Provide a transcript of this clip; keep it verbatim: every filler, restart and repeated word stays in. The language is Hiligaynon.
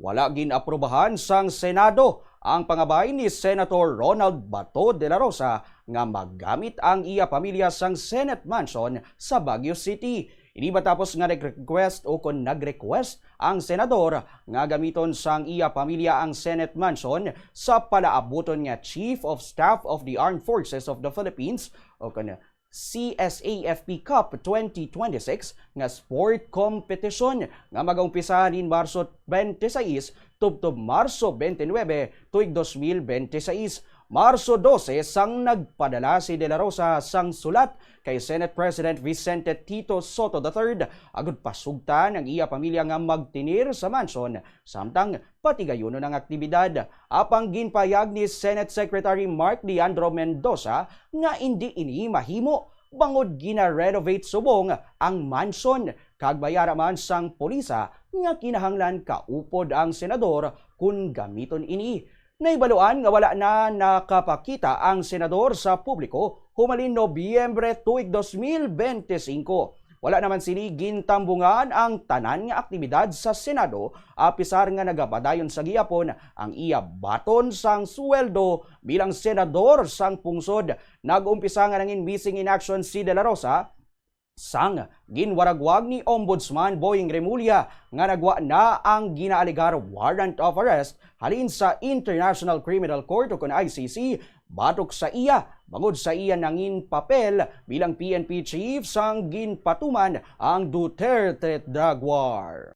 Wala gin-aprubahan sang Senado ang pangabay ni Senator Ronald Bato de la Rosa nga magamit ang iya pamilya sang Senate Mansion sa Baguio City. Ini matapos nga nag-request o kon nag-request ang senador nga gamiton sang iya pamilya ang Senate Mansion sa palaabuton nga Chief of Staff of the Armed Forces of the Philippines o kon C S A F P Cup twenty twenty-six nga sport competition nga mag-umpisa halin Marso twenty-six tubtob Marso twenty-nine tuig dos mil twenty-six. Marso dose sang nagpadala si De La Rosa sang sulat kay Senate President Vicente Tito Soto the third agud pasugtan ang iya pamilya nga magtinir sa mansion samtang patigayunon ang aktibidad. Apang ginpahayag ni Senate Secretary Mark Leandro Mendoza nga indi ini mahimo bangod gina-renovate subong ang mansion kag may ara man sang pulisa nga kinahanglan kaupod ang senador kon gamiton ini. Nahibaluan nga wala na nakapakita ang senador sa publiko humalin Nobyembre tuig dos mil bente-singko. Wala naman sini gintambungan ang tanan nga aktibidad sa Senado, apisar nga nagapadayon sa gihapon ang iya baton sang suweldo bilang senador sang pungsod. Nag-umpisa nga nangin missing in action si De La Rosa sang ginwaragwag ni Ombudsman Boying Remulla nga nagwa na ang ginaalegar warrant of arrest halin sa International Criminal Court o kon I C C batok sa iya bangod sa iya nangin papel bilang P N P chief sang ginpatuman ang Duterte drug war.